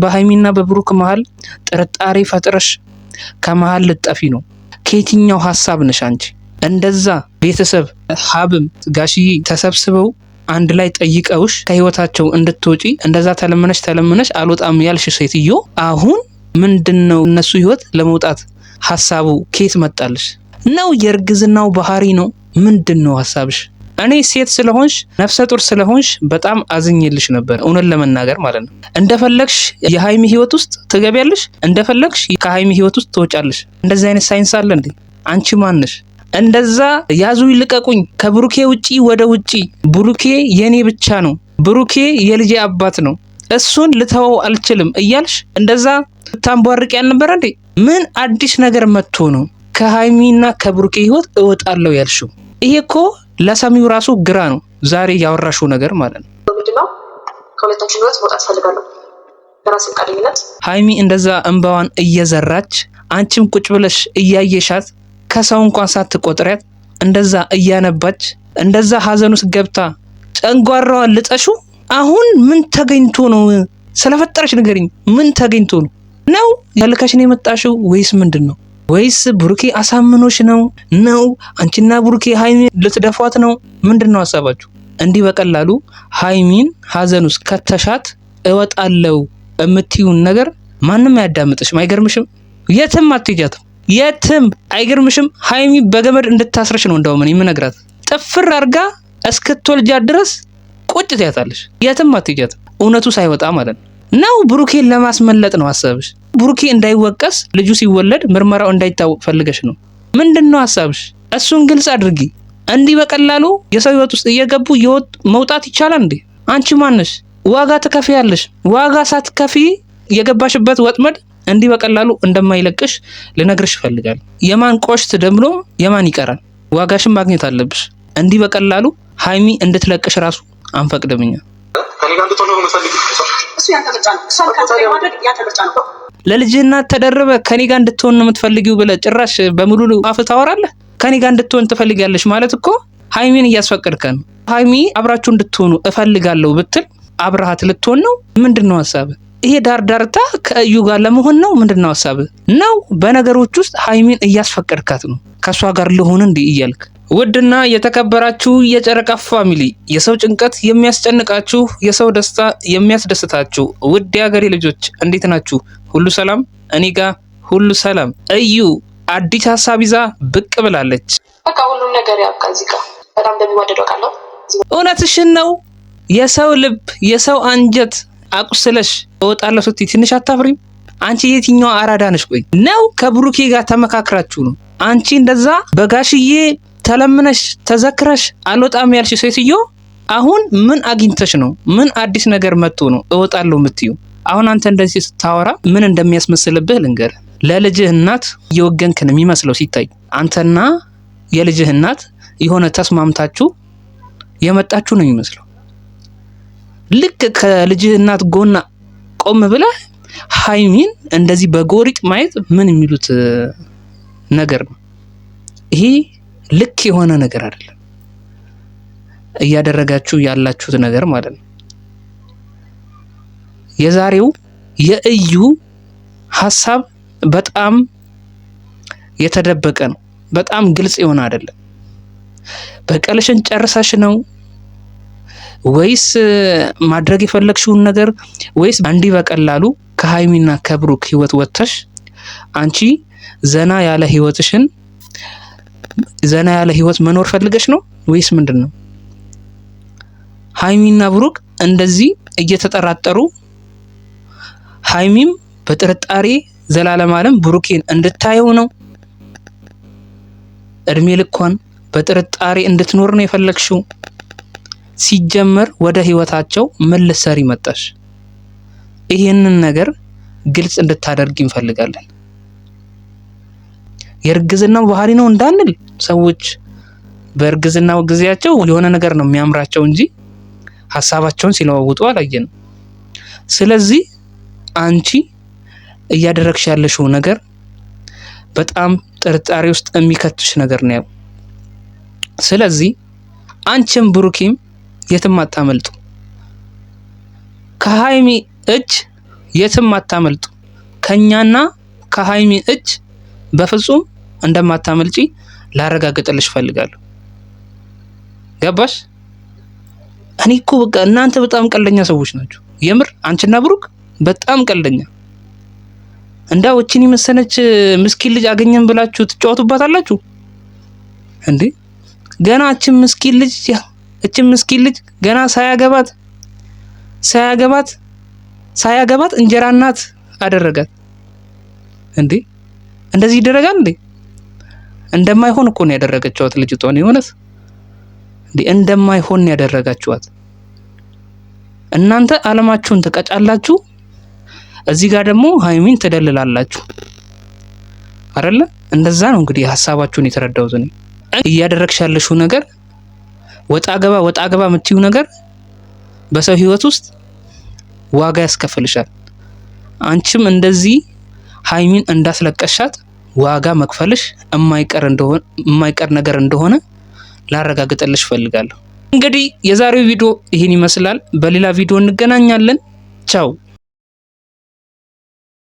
በሀይሚና በብሩክ መሀል ጥርጣሬ ፈጥረሽ ከመሀል ልጠፊ ነው። ከየትኛው ሀሳብ ነሽ አንቺ? እንደዛ ቤተሰብ ሀብም ጋሽዬ ተሰብስበው አንድ ላይ ጠይቀውሽ ከህይወታቸው እንድትወጪ እንደዛ ተለምነሽ ተለምነሽ አልወጣም ያልሽ ሴትዮ አሁን ምንድን ነው እነሱ ህይወት ለመውጣት ሀሳቡ ከየት መጣልሽ? ነው የእርግዝናው ባህሪ ነው? ምንድን ነው ሀሳብሽ? እኔ ሴት ስለሆንሽ ነፍሰ ጡር ስለሆንሽ በጣም አዝኜልሽ ነበር፣ እውነት ለመናገር ማለት ነው። እንደፈለግሽ የሀይሚ ህይወት ውስጥ ትገቢያለሽ፣ እንደፈለግሽ ከሀይሚ ህይወት ውስጥ ትወጫለሽ። እንደዚህ አይነት ሳይንስ አለ እንዴ? አንቺ ማንሽ? እንደዛ ያዙ ይልቀቁኝ፣ ከብሩኬ ውጪ ወደ ውጪ፣ ብሩኬ የኔ ብቻ ነው፣ ብሩኬ የልጄ አባት ነው፣ እሱን ልተወው አልችልም እያልሽ እንደዛ ታንቧርቅ ያልነበረ እንዴ? ምን አዲስ ነገር መጥቶ ነው ከሀይሚና ከብሩኬ ህይወት እወጣለሁ ያልሽው? ይሄ እኮ ለሰሚው ራሱ ግራ ነው። ዛሬ ያወራሽው ነገር ማለት ነው። ምንድነው? ከሁለታችን ህይወት መውጣት እፈልጋለሁ በራሴ ፈቃደኝነት። ሀይሚ እንደዛ እንባዋን እየዘራች አንቺም ቁጭ ብለሽ እያየሻት ከሰው እንኳን ሳትቆጥሪያት እንደዛ እያነባች እንደዛ ሀዘን ውስጥ ገብታ ጨንጓራዋን ልጠሹ። አሁን ምን ተገኝቶ ነው? ስለፈጠረች ንገሪኝ። ምን ተገኝቶ ነው ነው ያልከሽ ነው የመጣሽው ወይስ ምንድን ነው? ወይስ ብሩኬ አሳምኖሽ ነው ነው አንቺና ብሩኬ ሀይሚን ልትደፏት ነው? ምንድን ነው ሀሳባችሁ? እንዲህ በቀላሉ ሀይሚን ሀዘን ውስጥ ከተሻት እወጣለው የምትዩን ነገር ማንም አያዳምጥሽም። አይገርምሽም? የትም አትሄጃትም። የትም አይገርምሽም? ሀይሚ በገመድ እንድታስረሽ ነው እንደውም እኔ የምነግራት። ጥፍር አድርጋ እስክትወልጃት ድረስ ቁጭ ትያታለሽ። የትም አትሄጃትም። እውነቱ ሳይወጣ ማለት ነው። ነው ብሩኬን ለማስመለጥ ነው ሀሳብሽ? ብሩኬ እንዳይወቀስ ልጁ ሲወለድ ምርመራው እንዳይታወቅ ፈልገሽ ነው? ምንድን ነው ሀሳብሽ? እሱን ግልጽ አድርጊ። እንዲህ በቀላሉ የሰው ህይወት ውስጥ እየገቡ መውጣት ይቻላል እንዴ? አንቺ ማነሽ? ዋጋ ትከፍያለሽ። ዋጋ ሳትከፊ የገባሽበት ወጥመድ እንዲህ በቀላሉ እንደማይለቅሽ ልነግርሽ እፈልጋለሁ። የማን ቆሽት ደምሎ የማን ይቀራል? ዋጋሽን ማግኘት አለብሽ። እንዲህ በቀላሉ ሀይሚ እንድትለቅሽ ራሱ አንፈቅድም እኛ። ለልጅህና ተደርበ ከኔ ጋር እንድትሆን ነው የምትፈልጊው ብለህ ጭራሽ በሙሉ አፍ ታወራለህ። ከኔ ጋር እንድትሆን ትፈልጊያለሽ ማለት እኮ ሀይሚን እያስፈቀድከ ነው። ሀይሚ አብራችሁ እንድትሆኑ እፈልጋለሁ ብትል አብረሃት ልትሆን ነው? ምንድን ነው ሀሳብህ? ይሄ ዳርዳርታ ከእዩ ጋር ለመሆን ነው? ምንድን ነው ሀሳብህ? ነው በነገሮች ውስጥ ሀይሚን እያስፈቀድካት ነው። ከእሷ ጋር ልሆን እንዲህ እያልክ። ውድና የተከበራችሁ የጨረቃ family፣ የሰው ጭንቀት የሚያስጨንቃችሁ፣ የሰው ደስታ የሚያስደስታችሁ ውድ የሀገሬ ልጆች እንዴት ናችሁ? ሁሉ ሰላም? እኔ ጋ ሁሉ ሰላም። እዩ አዲስ ሀሳብ ይዛ ብቅ ብላለች። በቃ ሁሉም ነገር ያብቃ። እዚህ ጋር በጣም እንደሚዋደደው ቃለው እውነትሽን ነው። የሰው ልብ የሰው አንጀት አቁስለሽ እወጣለሁ ስትይ ትንሽ አታፍሪም? አንቺ የትኛው አራዳ ነሽ? ቆይ ነው ከብሩኬ ጋር ተመካክራችሁ ነው አንቺ እንደዛ በጋሽዬ ተለምነሽ ተዘክረሽ አልወጣም ያልሽ ሴትዮ አሁን ምን አግኝተሽ ነው? ምን አዲስ ነገር መጥቶ ነው እወጣለሁ የምትዩ? አሁን አንተ እንደዚህ ስታወራ ምን እንደሚያስመስልብህ ልንገር። ለልጅህ እናት እየወገንክ ነው የሚመስለው ሲታይ። አንተና የልጅህ እናት የሆነ ተስማምታችሁ የመጣችሁ ነው የሚመስለው። ልክ ከልጅህ እናት ጎና ቆም ብለህ ሀይሚን እንደዚህ በጎሪጥ ማየት ምን የሚሉት ነገር ነው ይሄ? ልክ የሆነ ነገር አይደለም እያደረጋችሁ ያላችሁት ነገር ማለት ነው። የዛሬው የእዩ ሀሳብ በጣም የተደበቀ ነው። በጣም ግልጽ የሆነ አይደለም። በቀልሽን ጨርሰሽ ነው ወይስ ማድረግ የፈለግሽውን ነገር ወይስ እንዲህ በቀላሉ ከሀይሚና ከብሩክ ህይወት ወጥተሽ አንቺ ዘና ያለ ህይወትሽን ዘና ያለ ህይወት መኖር ፈልገሽ ነው ወይስ ምንድን ነው? ሀይሚና ብሩክ እንደዚህ እየተጠራጠሩ ሀይሚም በጥርጣሬ ዘላለም አለም ብሩኬን እንድታየው ነው። እድሜ ልኳን በጥርጣሬ እንድትኖር ነው የፈለግሽው። ሲጀመር ወደ ህይወታቸው ምን ልትሰሪ መጣሽ? ይህንን ነገር ግልጽ እንድታደርግ እንፈልጋለን። የእርግዝናው ባህሪ ነው እንዳንል ሰዎች በእርግዝናው ጊዜያቸው የሆነ ነገር ነው የሚያምራቸው እንጂ ሀሳባቸውን ሲለዋውጡ አላየንም። ስለዚህ አንቺ እያደረግሽ ያለሽው ነገር በጣም ጥርጣሬ ውስጥ የሚከትሽ ነገር ነው። ስለዚህ አንቺም ብሩኬም የትም አታመልጡ። ከሀይሚ እጅ የትም አታመልጡ። ከኛና ከሀይሚ እጅ በፍጹም እንደማታመልጪ ላረጋግጥልሽ እፈልጋለሁ። ገባሽ? እኔ እኮ በቃ እናንተ በጣም ቀልደኛ ሰዎች ናቸው። የምር አንቺና ብሩክ በጣም ቀልደኛ። እንዳው እቺን የመሰለች ምስኪን ልጅ አገኘን ብላችሁ ትጫወቱባታላችሁ እንዴ? ገና እቺን ምስኪን ልጅ፣ እቺን ምስኪን ልጅ ገና ሳያገባት ሳያገባት ሳያገባት እንጀራ እናት አደረጋት እንዴ? እንደዚህ ይደረጋል እንዴ? እንደማይሆን እኮ ነው ያደረገችዋት ልጅቷን። የሆነት እንዴ እንደማይሆን ነው ያደረጋችኋት። እናንተ አለማችሁን ትቀጫላችሁ፣ እዚህ ጋር ደግሞ ሀይሚን ትደልላላችሁ አይደለ? እንደዛ ነው እንግዲህ ሀሳባችሁን የተረዳሁት እኔ። እያደረግሽ ያለሽው ነገር ወጣ ገባ ወጣ ገባ የምትዩ ነገር በሰው ህይወት ውስጥ ዋጋ ያስከፍልሻል። አንቺም እንደዚህ ሀይሚን እንዳስለቀሻት ዋጋ መክፈልሽ የማይቀር እንደሆነ የማይቀር ነገር እንደሆነ ላረጋግጥልሽ እፈልጋለሁ። እንግዲህ የዛሬው ቪዲዮ ይህን ይመስላል። በሌላ ቪዲዮ እንገናኛለን። ቻው።